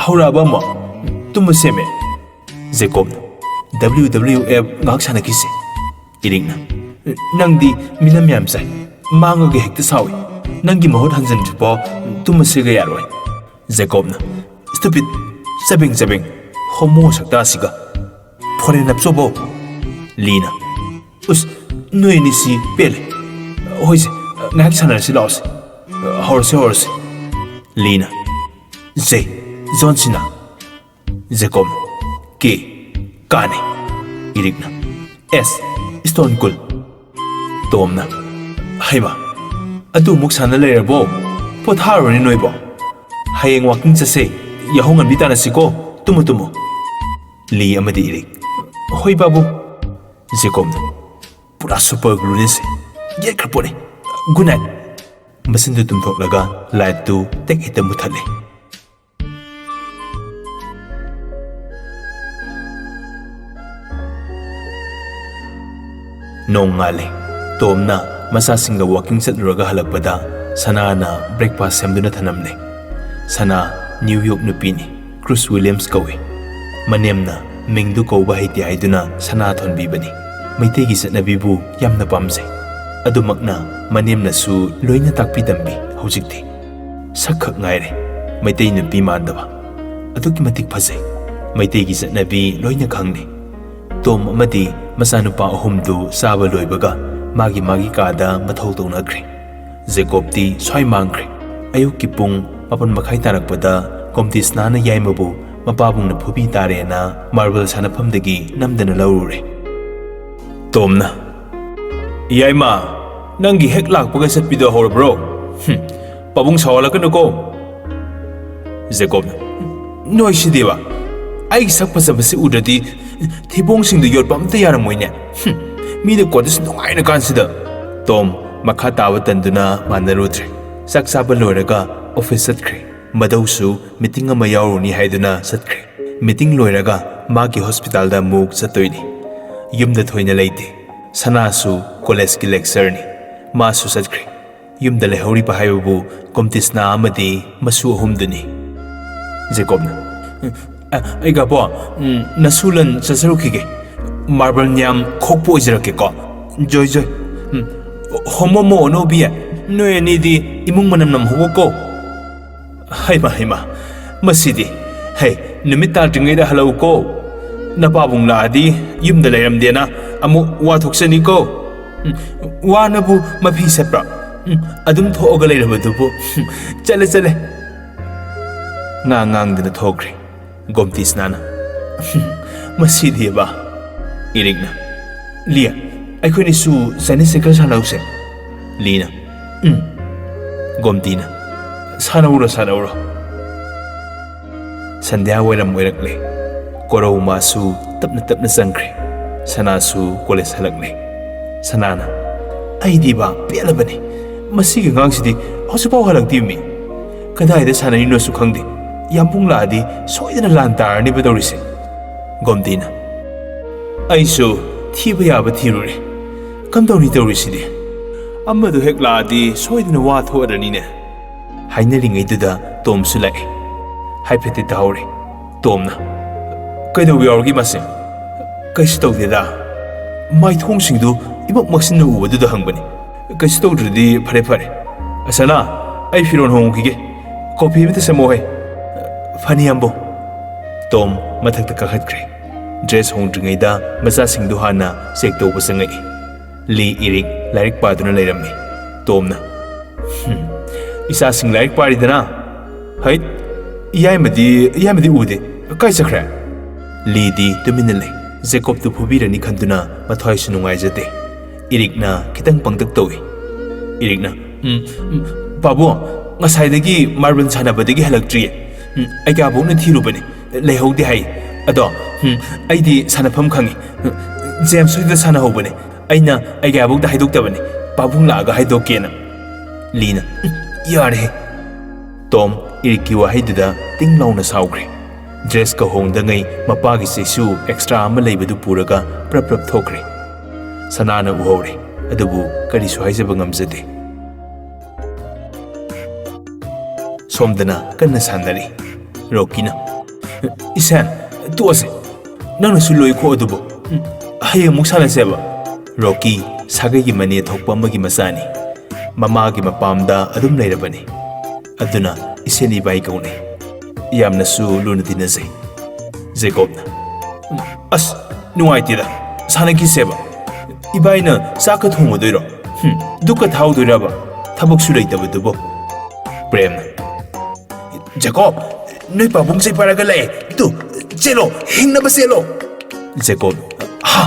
ꯍꯧꯔꯛꯑꯕ ꯑꯃꯨꯛ? ꯇꯨꯝꯕ ꯁꯦꯝꯃꯦ꯫" ꯖꯦꯀꯣꯕꯅ, "W W F ꯉꯥꯏꯍꯥꯛ ꯁꯥꯟꯅꯈꯤꯁꯦ꯫" ꯏꯔꯤꯛꯅ, "ꯅꯪꯗꯤ ꯃꯤꯅꯝ ꯌꯥꯝ ꯆꯥꯏ꯫ ꯃꯥꯡꯉꯒ ꯍꯦꯛꯇ ꯁꯥꯎꯏ꯫ ꯅꯪꯒꯤ ꯃꯍꯨꯠ ꯍꯟꯖꯤꯟꯗ꯭ꯔꯤꯐꯥꯎ ꯇꯨꯝꯕꯁꯤꯒ ꯌꯥꯔꯣꯏ꯫" ꯖꯦꯀꯣꯕꯅ, "Stupid! ꯆꯕꯦꯡ ꯆꯕꯦꯡ! ꯍꯣꯃꯣ ꯁꯛꯇꯥꯁꯤꯒ! ꯐꯣꯔꯦꯟ ꯅꯞꯆꯧꯕꯧ!" ꯂꯤꯅ, "ꯎꯁ, ꯅꯣꯏ ꯑꯅꯤꯁꯤ ꯄꯦꯜꯂꯦ꯫ ꯍꯣꯏꯁꯦ, ꯉꯥꯏꯍꯥꯛ ꯁꯥꯟꯅꯔꯁꯤ, ꯂꯥꯛꯑꯣꯁꯦ꯫ ꯍꯧꯔꯁꯦ, ꯍꯧꯔꯁꯦ꯫" ꯂꯤꯅ, "J, ꯖꯣꯟ ꯁꯤꯅꯥ꯫" ꯖꯦꯀꯣꯕ, "K, ꯀꯥꯅꯤ꯫" ꯏꯔꯤꯛꯅ, "S, Stone Cold꯫" ꯇꯣꯝꯅ, "ꯍꯩꯃꯥ, ꯑꯗꯨ ꯑꯃꯨꯛ ꯁꯥꯟꯅ ꯂꯩꯔꯕꯣ? ꯄꯣꯊꯥꯔꯨꯔꯅꯤ ꯅꯣꯏꯕꯣ꯫ ꯍꯌꯦꯡ walking ꯆꯠꯁꯦ, ꯌꯥꯍꯧ ꯉꯟꯕꯤ ꯇꯥꯟꯅꯁꯤꯀꯣ, ꯇꯨꯝꯃꯨ ꯇꯨꯝꯃꯨ꯫" ꯂꯤ ꯑꯃꯗꯤ ꯏꯔꯤꯛ, "ꯍꯣꯏ ꯕꯥꯕꯨ꯫" ꯖꯦꯀꯣꯕꯅ, "ꯄꯨꯔꯥ super glue ꯅꯤꯁꯦ, ꯌꯦꯠꯈ꯭ꯔ ꯄꯣꯠꯅꯤ꯫ Good night꯫" ꯃꯆꯤꯟꯗꯨ ꯇꯨꯝꯊꯣꯛꯂꯒ ꯂꯥꯏꯠꯇꯨ ꯇꯦꯛ ꯍꯦꯛꯇ ꯃꯨꯊꯠꯂꯦ꯫ ꯅꯣꯡꯉꯥꯜꯂꯦ꯫ ꯇꯣꯝꯅ ꯃꯆꯥꯁꯤꯡꯒ ꯋꯥꯀꯤꯡ ꯆꯠꯂꯨꯔꯒ ꯍꯜꯂꯛꯄꯗ ꯁꯅꯥꯅ ꯕ꯭ꯔꯦꯛꯐꯥꯁ ꯁꯦꯝꯗꯨꯅ ꯊꯅꯝꯂꯦ꯫ ꯁꯅꯥ ꯅ꯭ꯌꯨ ꯌꯣꯔꯛ ꯅꯨꯄꯤꯅꯤ꯫ ꯀ꯭ꯔꯨꯁ ꯋꯤꯂꯤꯌꯝꯁ ꯀꯧꯏ꯫ ꯃꯅꯦꯝꯅ ꯃꯤꯡꯗꯨ ꯀꯧꯕ ꯍꯩꯇꯦ ꯍꯥꯏꯗꯨꯅ ꯁꯅꯥ ꯊꯣꯟꯕꯤꯕꯅꯤ꯫ ꯃꯩꯇꯩꯒꯤ ꯆꯠꯅꯕꯤꯕꯨ ꯌꯥꯝꯅ ꯄꯥꯝꯖꯩ꯫ ꯑꯗꯨꯃꯛꯅ ꯃꯅꯦꯝꯅꯁꯨ ꯂꯣꯏꯅ ꯇꯥꯛꯄꯤ ꯇꯝꯕꯤ꯫ ꯍꯧꯖꯤꯛꯇꯤ ꯁꯛꯈꯛ ꯉꯥꯏꯔꯦ ꯃꯩꯇꯩ ꯅꯨꯄꯤ ꯃꯥꯟꯗꯕ꯫ ꯑꯗꯨꯛꯀꯤ ꯃꯇꯤꯛ ꯐꯖꯩ꯫ ꯃꯩꯇꯩꯒꯤ ꯆꯠꯅꯕꯤ ꯂꯣꯏꯅ ꯈꯪꯂꯦ꯫ ꯇꯣꯝ ꯑꯃꯗꯤ ꯃꯆꯥꯅꯨꯄꯥ ꯑꯍꯨꯝꯗꯨ ꯆꯥꯕ ꯂꯣꯏꯕꯒ ꯃꯥꯒꯤ ꯃꯥꯒꯤ ꯀꯥꯗ ꯃꯊꯧ ꯇꯧꯅꯈ꯭ꯔꯦ꯫ ꯖꯦꯀꯣꯕꯇꯤ ꯁ꯭ꯋꯥꯏ ꯃꯥꯡꯈ꯭ꯔꯦ꯫ ꯑꯌꯨꯛꯀꯤ ꯄꯨꯡ ꯃꯥꯄꯟ ꯃꯈꯥꯏ ꯇꯥꯔꯛꯄꯗ ꯒꯣꯝꯇꯤꯁꯅꯥꯅ ꯌꯥꯏꯃꯕꯨ ꯃꯄꯥꯕꯨꯡꯅ ꯐꯨꯕꯤ ꯇꯥꯔꯦꯅ ꯃꯥꯔꯕꯜ ꯁꯥꯟꯅꯐꯝꯗꯒꯤ ꯅꯝꯗꯅ ꯂꯧꯔꯨꯔꯦ꯫ ꯇꯣꯝꯅ, "ꯌꯥꯏꯃ, ꯅꯪꯒꯤ ꯍꯦꯛ ꯂꯥꯛꯄꯒ ꯆꯠꯄꯤꯗꯣ ꯍꯧꯔꯕ꯭ꯔꯣ? ꯍꯨꯝ, ꯄꯥꯕꯨꯡ ꯁꯥꯎꯍꯜꯂꯛꯀꯅꯨꯀꯣ꯫" ꯖꯦꯀꯣꯕꯅ, "ꯅꯣꯏ ꯁꯤꯗꯤꯕ, ꯑꯩꯒꯤ ꯁꯛ ꯐꯖꯕꯁꯤ ꯎꯗ꯭ꯔꯗꯤ ꯊꯤꯕꯣꯡꯁꯤꯡꯗꯨ ꯌꯣꯠꯄ ꯑꯝꯇ ꯌꯥꯔꯝꯃꯣꯏꯅꯦ꯫ ꯍꯨꯝ, ꯃꯤꯅ ꯀꯣꯠꯇꯁꯨ ꯅꯨꯡꯉꯥꯏꯅ ꯀꯥꯟꯁꯤꯗ꯫" ꯇꯣꯝ ꯃꯈꯥ ꯇꯥꯕ ꯇꯟꯗꯨꯅ ꯃꯥꯟꯅꯔꯨꯗ꯭ꯔꯦ꯫ ꯆꯥꯛ ꯆꯥꯕ ꯂꯣꯏꯔꯒ ꯑꯣꯐꯤꯁ ꯆꯠꯈ꯭ꯔꯦ꯫ ꯃꯗꯧꯁꯨ ꯃꯤꯇꯤꯡ ꯑꯃ ꯌꯥꯎꯔꯨꯅꯤ ꯍꯥꯏꯗꯨꯅ ꯆꯠꯈ꯭ꯔꯦ꯫ ꯃꯤꯇꯤꯡ ꯂꯣꯏꯔꯒ ꯃꯥꯒꯤ ꯍꯣꯁꯄꯤꯇꯥꯜꯗ ꯑꯃꯨꯛ ꯆꯠꯇꯣꯏꯅꯤ꯫ ꯌꯨꯝꯗ ꯊꯣꯏꯅ ꯂꯩꯇꯦ꯫ ꯁꯅꯥꯁꯨ ꯀꯣꯂꯦꯖꯀꯤ ꯂꯦꯛꯆꯔꯅꯤ꯫ ꯃꯥꯁꯨ ꯆꯠꯈ꯭ꯔꯦ꯫ ꯌꯨꯝꯗ ꯂꯩꯍꯧꯔꯤꯕ ꯍꯥꯏꯕꯕꯨ ꯒꯣꯝꯇꯤꯁꯅꯥ ꯑꯃꯗꯤ ꯃꯁꯨ ꯑꯍꯨꯝꯗꯨꯅꯤ꯫ ꯖꯦꯀꯣꯕꯅ, "ꯑ, ꯑꯩ ꯒꯥꯕꯣ, ꯎꯝ, ꯅꯁꯨ ꯂꯟ ꯆꯠꯆꯔꯨꯈꯤꯒꯦ꯫ ꯃꯥꯔꯕꯜ ꯅꯤꯌꯥꯝ ꯈꯣꯛꯄ ꯑꯣꯏꯖꯔꯛꯀꯦꯀꯣ꯫ ꯖꯣꯏ, ꯖꯣꯏ꯫ ꯎꯝ, ꯍꯣꯃꯣꯃꯣ ꯑꯣꯅꯣꯕꯤꯌꯦ, ꯅꯣꯏ ꯑꯅꯤꯗꯤ ꯏꯃꯨꯡ ꯃꯅꯝ ꯅꯝꯍꯧꯕꯀꯣ꯫" ꯍꯩꯃ, ꯍꯩꯃ, ꯃꯁꯤꯗꯤ꯫ ꯍꯩ, ꯅꯨꯃꯤꯠ ꯇꯥꯗ꯭ꯔꯤꯉꯩꯗ ꯍꯜꯂꯛꯎꯀꯣ꯫ ꯅꯄꯥꯕꯨꯡ ꯂꯥꯛꯑꯗꯤ ꯌꯨꯝꯗ ꯂꯩꯔꯝꯗꯦꯅ ꯑꯃꯨꯛ ꯋꯥ ꯊꯣꯛꯆꯅꯤꯀꯣ꯫ ꯎꯝ, ꯋꯥꯅꯕꯨ ꯃꯐꯤ ꯁꯠꯄ꯭ꯔꯥ? ꯎꯝ, ꯑꯗꯨꯝ ꯊꯣꯛꯑꯒ ꯂꯩꯔꯕꯗꯨꯕꯨ꯫ ꯎꯝ, ꯆꯠꯂꯦ, ꯆꯠꯂꯦ꯫ ꯉꯥꯡ ꯉꯥꯡꯗꯅ ꯊꯣꯛꯈ꯭ꯔꯦ ꯒꯣꯝꯇꯤꯁꯅꯥꯅ꯫ ꯃꯁꯤꯗꯤꯕ꯫ ꯏꯔꯤꯛꯅ, "ꯂꯤꯌꯥ, ꯑꯩꯈꯣꯏꯅꯤꯁꯨ ꯆꯥꯏꯅꯤꯁ ꯆꯦꯀꯔ ꯁꯥꯟꯅꯧꯁꯦ꯫" ꯂꯤꯅ, "ꯎꯝ꯫" ꯒꯣꯝꯇꯤꯅ, "ꯁꯥꯟꯅꯧꯔꯣ, ꯁꯥꯟꯅꯧꯔꯣ꯫" ꯁꯟꯙ꯭ꯌꯥ ꯋꯥꯏꯔꯝ ꯑꯣꯏꯔꯛꯂꯦ꯫ ꯀꯣꯔꯧ ꯃꯥꯁꯨ ꯇꯞꯅ ꯇꯞꯅ ꯆꯪꯈ꯭ꯔꯦ꯫ ꯁꯅꯥꯁꯨ ꯀꯣꯂꯦꯖ ꯍꯜꯂꯛꯂꯦ꯫ ꯁꯅꯥꯅ, "ꯑꯩꯗꯤꯕ ꯄꯦꯜꯂꯕꯅꯤ꯫ ꯃꯁꯤꯒꯤ ꯑꯉꯥꯡꯁꯤꯗꯤ ꯍꯧꯖꯤꯛꯐꯥꯎ ꯍꯜꯂꯛꯇꯦꯃꯤ꯫ ꯀꯗꯥꯏꯗ ꯁꯥꯟꯅꯔꯤꯅꯣꯁꯨ ꯈꯪꯗꯦ꯫ ꯌꯥꯝꯕꯨꯡ ꯂꯥꯛꯑꯗꯤ ꯁꯣꯏꯗꯅ ꯂꯥꯟ ꯇꯥꯔꯅꯤꯕ ꯇꯧꯔꯤꯁꯦ꯫" ꯒꯣꯝꯇꯤꯅ, "ꯑꯩꯁꯨ ꯊꯤꯕ ꯌꯥꯕ ꯊꯤꯔꯨꯔꯦ꯫ "ꯀꯝꯗꯧꯅꯤ ꯇꯧꯔꯤꯁꯤꯗꯤ? ꯑꯃꯗꯣ ꯍꯦꯛ ꯂꯥꯛꯑꯗꯤ ꯁꯣꯏꯗꯅ ꯋꯥ ꯊꯣꯛꯑꯔꯅꯤꯅꯦ"꯫ ꯍꯥꯏꯅꯔꯤꯉꯩꯗꯨꯗ ꯇꯣꯝꯁꯨ ꯂꯥꯛꯑꯦ꯫ ꯍꯥꯏꯐꯦꯠꯇꯤ ꯇꯥꯍꯧꯔꯦ꯫ ꯇꯣꯝꯅ, "ꯀꯩꯗꯧꯕ ꯌꯥꯎꯔꯒꯦ ꯃꯥꯁꯦ?" "ꯀꯩꯁꯨ ꯇꯧꯗꯦꯗ꯫ ꯃꯥꯏꯊꯣꯡꯁꯤꯡꯗꯨ ꯏꯃꯛ ꯃꯛꯁꯤꯟꯅ ꯎꯕꯗꯨꯗ ꯍꯪꯕꯅꯤ꯫ ꯀꯩꯁꯨ ꯇꯧꯗ꯭ꯔꯗꯤ ꯐꯔꯦ ꯐꯔꯦ꯫ ꯑꯁꯅꯥ, ꯑꯩ ꯐꯤꯔꯣꯜ ꯍꯣꯡꯉꯨꯈꯤꯒꯦ꯫ ꯀꯣꯐꯤ ꯑꯃꯇ ꯁꯦꯝꯃꯛꯑꯣꯍꯦ"꯫ "ꯐꯅꯤ, ꯌꯥꯝꯕꯨꯡ"꯫ ꯇꯣꯝ ꯃꯊꯛꯇ ꯀꯥꯈꯠꯈ꯭ꯔꯦ꯫ ꯗ꯭ꯔꯦꯁ ꯍꯣꯡꯗ꯭ꯔꯤꯉꯩꯗ ꯃꯆꯥꯁꯤꯡꯗꯨ ꯍꯥꯟꯅ ꯆꯦꯛ ꯇꯧꯕ ꯆꯪꯉꯛꯏ꯫ ꯂꯤ ꯏꯔꯤꯛ ꯂꯥꯏꯔꯤꯛ ꯄꯥꯗꯨꯅ ꯂꯩꯔꯝꯃꯤ꯫ ꯇꯣꯝꯅ, "ꯍꯨꯝ, ꯏꯆꯥꯁꯤꯡ ꯂꯥꯏꯔꯤꯛ ꯄꯥꯔꯤꯗꯅ? ꯍꯩꯠ, ꯏꯌꯥꯏꯃꯗꯤ, ꯏꯌꯥꯏꯃꯗꯤ ꯎꯗꯦ꯫ ꯀꯥꯏ ꯆꯠꯈ꯭ꯔꯦ?" ꯂꯤꯗꯤ ꯇꯨꯃꯤꯟꯅ ꯂꯩ꯫ ꯖꯦꯀꯣꯕꯇꯨ ꯐꯨꯕꯤꯔꯅꯤ ꯈꯟꯗꯨꯅ ꯃꯊ꯭ꯋꯥꯏꯁꯨ ꯅꯨꯡꯉꯥꯏꯖꯗꯦ꯫ ꯏꯔꯤꯛꯅ ꯈꯤꯇꯪ ꯄꯪꯇꯛ ꯇꯧꯏ꯫ ꯏꯔꯤꯛꯅ, "ꯎꯝ, ꯎꯝ, ꯄꯥꯕꯨꯡ, ꯉꯁꯥꯏꯗꯒꯤ ꯃꯥꯔꯕꯜ ꯁꯥꯟꯅꯕꯗꯒꯤ ꯍꯜꯂꯛꯇ꯭ꯔꯤꯌꯦ꯫ ꯎꯝ, ꯑꯩꯒꯥꯕꯣꯛꯅ ꯊꯤꯔꯨꯕꯅꯤ, ꯂꯩꯍꯧꯗꯦ ꯍꯥꯏ꯫ ꯑꯗꯣ, ꯎꯝ, ꯑꯩꯗꯤ ꯁꯥꯟꯅꯐꯝ ꯈꯪꯉꯤ꯫ ꯖꯦꯝꯁ ꯍꯣꯏꯗ ꯁꯥꯟꯅꯍꯧꯕꯅꯦ꯫ ꯑꯩꯅ ꯑꯩꯒꯥꯕꯣꯛꯇ ꯍꯥꯏꯗꯣꯛꯇꯕꯅꯤ, ꯄꯥꯕꯨꯡ ꯂꯥꯛꯑꯒ ꯍꯥꯏꯗꯣꯛꯀꯦꯅ"꯫ ꯂꯤꯅ, "ꯎꯝ, ꯌꯥꯔꯦꯍꯦ"꯫ ꯇꯣꯝ ꯏꯔꯤꯛꯀꯤ ꯋꯥꯍꯩꯗꯨꯗ ꯇꯤꯡ ꯂꯥꯎꯅ ꯁꯥꯎꯈ꯭ꯔꯦ꯫ ꯗ꯭ꯔꯦꯁꯀ ꯍꯣꯡꯗꯉꯩ ꯃꯄꯥꯒꯤ ꯆꯩꯁꯨ ꯑꯦꯛꯁꯇ꯭ꯔꯥ ꯑꯃ ꯂꯩꯕꯗꯨ ꯄꯨꯔꯒ ꯄ꯭ꯔꯞ ꯄ꯭ꯔꯞ ꯊꯣꯛꯈ꯭ꯔꯦ꯫ ꯁꯅꯥꯅ ꯎꯍꯧꯔꯦ, ꯑꯗꯨꯕꯨ ꯀꯔꯤꯁꯨ ꯍꯥꯏꯖꯕ ꯉꯝꯖꯗꯦ꯫ ꯁꯣꯝꯗꯅ ꯀꯟꯅ ꯁꯥꯟꯅꯔꯤ꯫ ꯔꯣꯀꯤꯅ, "ꯏꯁꯥꯟ, ꯇꯣꯛꯑꯁꯦ꯫ ꯅꯪꯅꯁꯨ ꯂꯣꯏꯈꯣ ꯑꯗꯨꯕꯨ꯫ ꯎꯝ, ꯍꯌꯦꯡ ꯑꯃꯨꯛ ꯁꯥꯟꯅꯁꯦꯕ"꯫ ꯔꯣꯀꯤ ꯁꯥꯒꯩꯒꯤ ꯃꯅꯦ ꯊꯣꯛꯄ ꯑꯃꯒꯤ ꯃꯆꯥꯅꯤ꯫ ꯃꯃꯥꯒꯤ ꯃꯄꯥꯝꯗ ꯑꯗꯨꯝ ꯂꯩꯔꯕꯅꯤ꯫ ꯑꯗꯨꯅ ꯏꯁꯦꯟ ꯏꯕꯥꯏ ꯀꯧꯅꯩ꯫ ꯌꯥꯝꯅꯁꯨ ꯂꯨꯅ ꯇꯤꯟꯅꯖꯩ꯫ ꯖꯦꯀꯣꯕꯅ, "ꯑꯁ, ꯅꯨꯡꯉꯥꯏꯇꯦꯗ꯫ ꯁꯥꯟꯅꯈꯤꯁꯦꯕ꯫ ꯏꯕꯥꯏꯅ ꯆꯥꯛꯀ ꯊꯣꯡꯉꯨꯗꯣꯏꯔꯣ? ꯍꯨꯝ, ꯗꯨꯛꯀ ꯊꯥꯎꯗꯣꯏꯔꯕ? ꯊꯕꯛꯁꯨ ꯂꯩꯇꯕꯗꯨꯕꯨ"꯫ ꯄ꯭ꯔꯦꯝꯅ, "ꯖꯦꯀꯣꯕ, ꯅꯣꯏ ꯄꯥꯕꯨꯡ ꯆꯩ ꯄꯥꯏꯔꯒ ꯂꯥꯛꯑꯦ꯫ ꯇꯨ, ꯆꯦꯜꯂꯣ, ꯍꯤꯡꯅꯕ ꯆꯦꯜꯂꯣ"꯫ ꯖꯦꯀꯣꯕ, "ꯍꯥ?"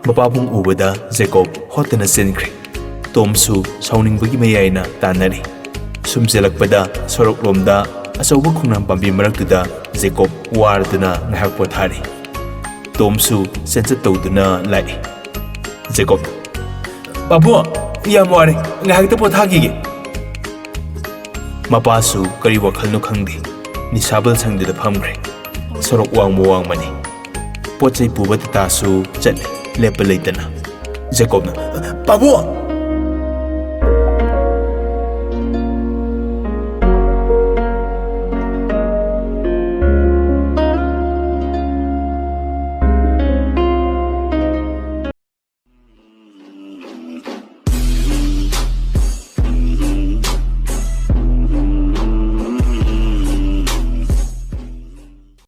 ꯃꯄꯥꯕꯨꯡ ꯎꯕꯗ ꯖꯦꯀꯣꯕ ꯍꯣꯠꯇꯅ ꯆꯦꯟꯈ꯭ꯔꯦ꯫ ꯇꯣꯝꯁꯨ ꯁꯥꯎꯅꯤꯡꯕꯒꯤ ꯃꯌꯥꯏꯅ ꯇꯥꯟꯅꯔꯤ꯫ ꯁꯨꯝ ꯆꯦꯜꯂꯛꯄꯗ ꯁꯣꯔꯣꯛꯂꯣꯝꯗ ꯑꯆꯧꯕ ꯈꯣꯡꯅꯥꯡ ꯄꯥꯝꯕꯤ ꯃꯔꯛꯇꯨꯗ ꯖꯦꯀꯣꯕ ꯋꯥꯔꯗꯨꯅ ꯉꯥꯏꯍꯥꯛ ꯄꯣꯊꯥꯔꯤ꯫ ꯇꯣꯝꯁꯨ ꯆꯦꯟꯆꯠ ꯇꯧꯗꯨꯅ ꯂꯥꯛꯏ꯫ ꯖꯦꯀꯣꯕ, "ꯄꯥꯕꯨꯡ, ꯌꯥꯝ ꯋꯥꯔꯦ, ꯉꯥꯏꯍꯥꯛꯇ ꯄꯣꯊꯥꯈꯤꯒꯦ"꯫ ꯃꯄꯥꯁꯨ ꯀꯔꯤ ꯋꯥꯈꯜꯅꯣ ꯈꯪꯗꯦ, ꯅꯤꯁꯥꯕꯜ ꯁꯪꯗꯨꯗ ꯐꯝꯈ꯭ꯔꯦ꯫ ꯁꯣꯔꯣꯛ ꯋꯥꯡꯃ ꯋꯥꯡꯃꯅꯤ꯫ ꯄꯣꯠ ꯆꯩ ꯄꯨꯕ ꯇꯇꯥꯁꯨ ꯆꯠꯂꯤ, ꯂꯦꯞꯄ ꯂꯩꯇꯅ꯫ ꯖꯦꯀꯣꯕꯅ, "ꯄꯥꯕꯨꯡ,